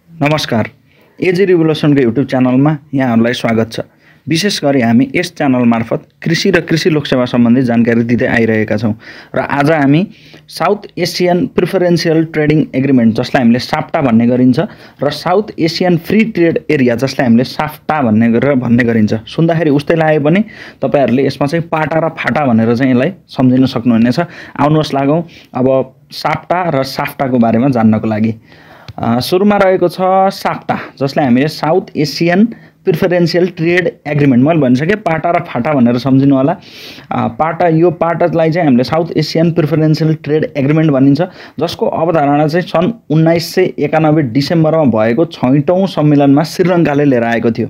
नमस्कार। एजी रिभोल्युसन को युट्युब च्यानलमा यहाँहरूलाई स्वागत छ। विशेष गरी हामी यस च्यानल मार्फत कृषि र कृषि लोकसेवा सम्बन्धी जानकारी दिँदै आइरहेका छौं र आज हामी साउथ एसियन प्रिफरेन्शियल ट्रेडिङ एग्रिमेन्ट जसलाई हामीले साफ्टा भन्ने गरिन्छ र south Asian free trade area जसलाई हामीले साफ्टा भन्ने गरिन्छ। सुन्दाखेरि उस्तै लागे पनि तपाईहरुले यसमा चाहिँ पाटा र फाटा भनेर चाहिँ यसलाई सम्झिन सक्नुहुनेछ। आउनुहोस् लागौं अब साफ्टा र साफ्टाको बारेमा जान्नको लागि। सुरुमा रहेको छ साफ्टा जसलाई हामीले साउथ एसियन प्रिफरेन्शियल ट्रेड एग्रिमेन्ट मैले भनिसके पाटा र फाटा भनेर सम्झिनु होला। यो पाटालाई चाहिँ हामीले साउथ एसियन प्रिफरेन्शियल ट्रेड एग्रिमेन्ट भनिन्छ जसको अवधारणा चाहिँ सन् 1991 डिसेम्बरमा भएको 6औं सम्मेलनमा श्रीलङ्काले लिएर आएको थियो।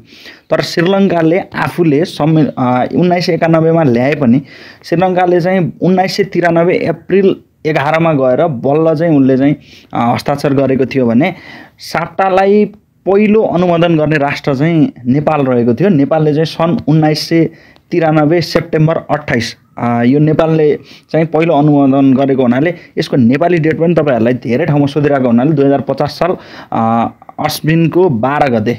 तर श्रीलङ्काले आफूले 1991 मा ल्याए पनि श्रीलङ्काले चाहिँ 1993 अप्रिल 11 मा गएर बल्ल चाहिँ उनले चाहिँ हस्ताक्षर गरेको थियो भने साफ्टालाई पहिलो अनुमोदन गर्ने राष्ट्र चाहिँ नेपाल रहेको थियो। नेपालले चाहिँ सन् 1993 सेप्टेम्बर 28 यो नेपालले चाहिँ पहिलो अनुमोदन गरेको हुनाले यसको नेपाली डेट पनि तपाईहरुलाई धेरै ठाउँमा सोधिरहेको हुनाले 2050 साल अश्विनको 12 गते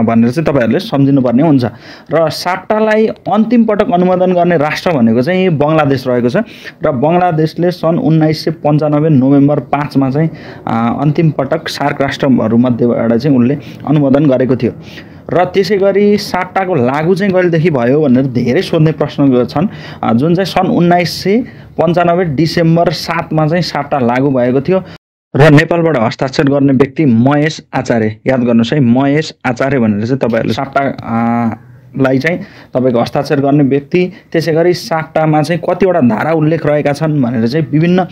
भनेर चाहिँ तपाईहरुले सम्झिनु पर्ने हुन्छ। र साफ्टालाई अन्तिम पटक अनुमोदन गर्ने राष्ट्र भनेको चाहिँ बंगलादेश रहेको छ र बंगलादेशले सन् 1995 नोभेम्बर 5 मा चाहिँ अन्तिम पटक सार्क राष्ट्रहरु मध्येबाट चाहिँ उनले अनुमोदन गरेको थियो। र त्यसैगरी साफ्टाको लागू चाहिँ कहिलेदेखि भयो भनेर धेरै सोध्ने प्रश्न छन्। जुन चाहिँ सन् 1995 डिसेम्बर 7 मा चाहिँ साफ्टा लागू भएको थियो र नेपालबाट हस्ताक्षर गर्ने व्यक्ति महेश आचार्य, याद गर्नुस् है, महेश आचार्य भनेर चाहिँ तपाईहरुले साफ्टा लाई चाहिँ तपाईको हस्ताक्षर गर्ने व्यक्ति। त्यसैगरी साफ्टामा चाहिँ कतिवटा धारा उल्लेख रहेका छन् भनेर चाहिँ विभिन्न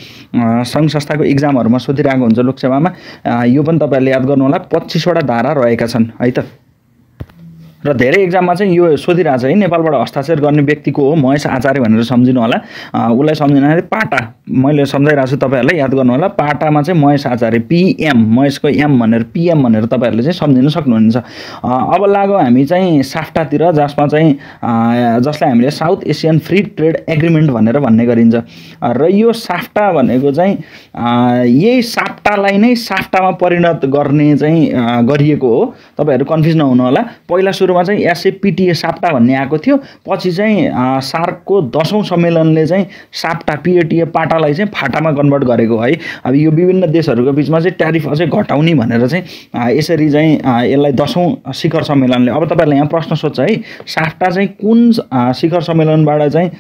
संघ संस्थाको एक्जामहरुमा सोधिरहेको हुन्छ लोकसेवामा। यो पनि तपाईहरुले याद गर्नु होला। 25 वटा धारा रहेका छन् है त। र धेरै एक्जाममा चाहिँ यो सोधिरहेछ है, नेपालबाट हस्ताक्षर गर्ने व्यक्तिको हो महेश आचार्य भनेर सम्झिनु होला। उलाई सम्झिनाले पाटा मैले सम्झाइरहेको छु, तपाईहरुले याद गर्नु होला। पाटामा चाहिँ महेश आचार्य, पीएम, महेशको एम भनेर पीएम भनेर तपाईहरुले चाहिँ सम्झिन सक्नुहुन्छ। अब लागौ हामी चाहिँ साफ्टातिर जसमा चाहिँ जसलाई हामीले south Asian free trade agreement भनेर भन्ने गरिन्छ। र यो साफ्टा भनेको चाहिँ यही साफ्टालाई नै साफ्टामा परिणत गर्ने चाहिँ गरिएको हो। तपाईहरु कन्फ्युज नहुनु होला। पहिला सुरुमा चाहिँ एसएपीटीए साफ्टा भन्ने आएको थियो, पछि चाहिँ सार्कको 10औं सम्मेलनले चाहिँ साफ्टा पीएटीए पाटालाई चाहिँ फाटामा कन्भर्ट गरेको है। अब यो विभिन्न देशहरुको बीचमा चाहिँ ट्यारिफ अझै घटाउने भनेर चाहिँ यसरी चाहिँ यसलाई 10औं शिखर सम्मेलनले। अब तपाईहरुले यहाँ प्रश्न सोध्छ है, साफ्टा चाहिँ कुन शिखर सम्मेलनबाट चाहिँ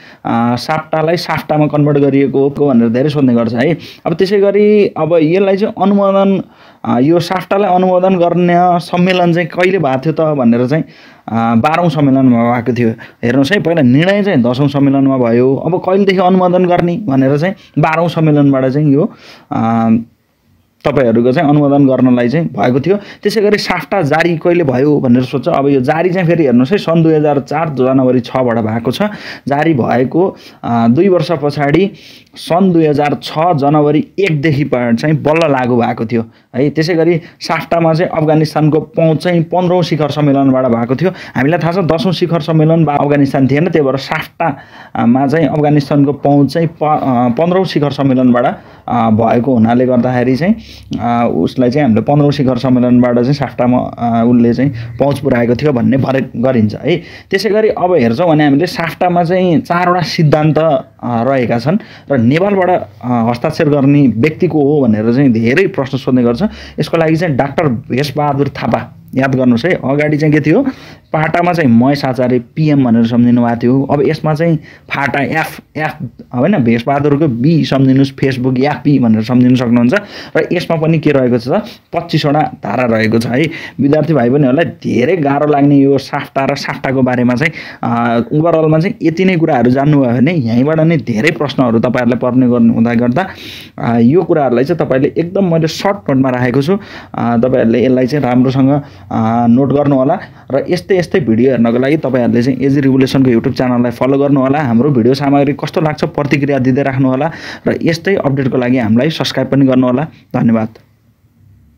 साफ्टालाई साफ्टामा कन्भर्ट गरिएको हो भनेर धेरै सोध्ने गर्छ है। अब त्यसैगरी अब यसलाई चाहिँ अनुमोदन यो साफ्टालाई अनुमोदन गर्ने सम्मेलन चाहिँ कहिले भएको थियो त भनेर चाहिँ 12औं सम्मेलनमा भएको थियो। हेर्नुस् है, पहिला निर्णय चाहिँ 10औं सम्मेलनमा भयो। अब कहिलेदेखि अनुमोदन गर्ने भनेर चाहिँ 12औं सम्मेलनबाट चाहिँ यो तपाईहरुको चाहिँ अनुमोदन गर्नलाई चाहिँ भएको थियो। त्यसैगरी साफ्टा जारी कहिले भयो भनेर सोध्छ। अब यो जारी चाहिँ फेरि हेर्नुस् है, सन् 2004 जनवरी 6 बाट भएको छ। जारी भएको 2 वर्ष पछाडी सन् 2006 जनवरी 1 देखि चाहिँ बल्ल लागू भएको थियो है। त्यसैगरी साफ्टामा चाहिँ अफगानिस्तानको पहुँच चाहिँ 15औं शिखर सम्मेलनबाट भएको थियो। हामीलाई थाहा छ 10औं शिखर सम्मेलन अफगानिस्तान थिएन, त्यही भएर साफ्टामा चाहिँ अफगानिस्तानको पहुँच चाहिँ 15औं शिखर सम्मेलनबाट भएको हुनाले गर्दाखेरि चाहिँ उसलाई चाहिँ हामीले 15औं शिखर सम्मेलनबाट चाहिँ साफ्टामा उनले चाहिँ पहुँच पुर्याएको थियो भन्ने गरिन्छ है। त्यसैगरी अब हेर्छौं भने हामीले साफ्टामा चाहिँ 4 वटा सिद्धान्त रहेका छन् र नेपालबाट हस्ताक्षर गर्ने व्यक्तिको हो भनेर चाहिँ धेरै प्रश्न सोध्ने गर्छ। यसको लागि चाहिँ डाक्टर भेषबहादुर थापा, याद गर्नुस् है। अगाडि चाहिँ के थियो, पाटामा चाहिँ महेश आचार्य पीएम भनेर सम्झिनु भएको थियो। अब यसमा चाहिँ फाटा एफ हैन, भेषबहादुरको बी सम्झिनुस्, फेसबुक एफपी भनेर सम्झिन सक्नुहुन्छ। र यसमा पनि के रहेको छ, 25 वटा धारा रहेको छ है। विद्यार्थी भाइ बहिनीहरुलाई धेरै गाह्रो लाग्ने यो साफ्टा र साफ्टाको बारेमा चाहिँ ओभरअलमा चाहिँ यति नै कुराहरु जान्नुभयो भने यहीँबाट नै धेरै प्रश्नहरु तपाईहरुलाई पर्ने हुँदा गर्दा यो कुराहरुलाई चाहिँ तपाईले एकदम मैले सर्ट नोटमा राखेको छु। तपाईहरुले यसलाई चाहिँ राम्रोसँग नोट गर्नु होला। र यस्तै भिडियो हेर्नको लागि तपाईहरुले चाहिँ एजी रिभोल्युसनको युट्युब च्यानललाई फलो गर्नु होला। हाम्रो भिडियो सामग्री कस्तो लाग्छ प्रतिक्रिया दिँदै राख्नु होला र यस्तै अपडेटको लागि हामीलाई सब्स्क्राइब पनि गर्नु होला। धन्यवाद।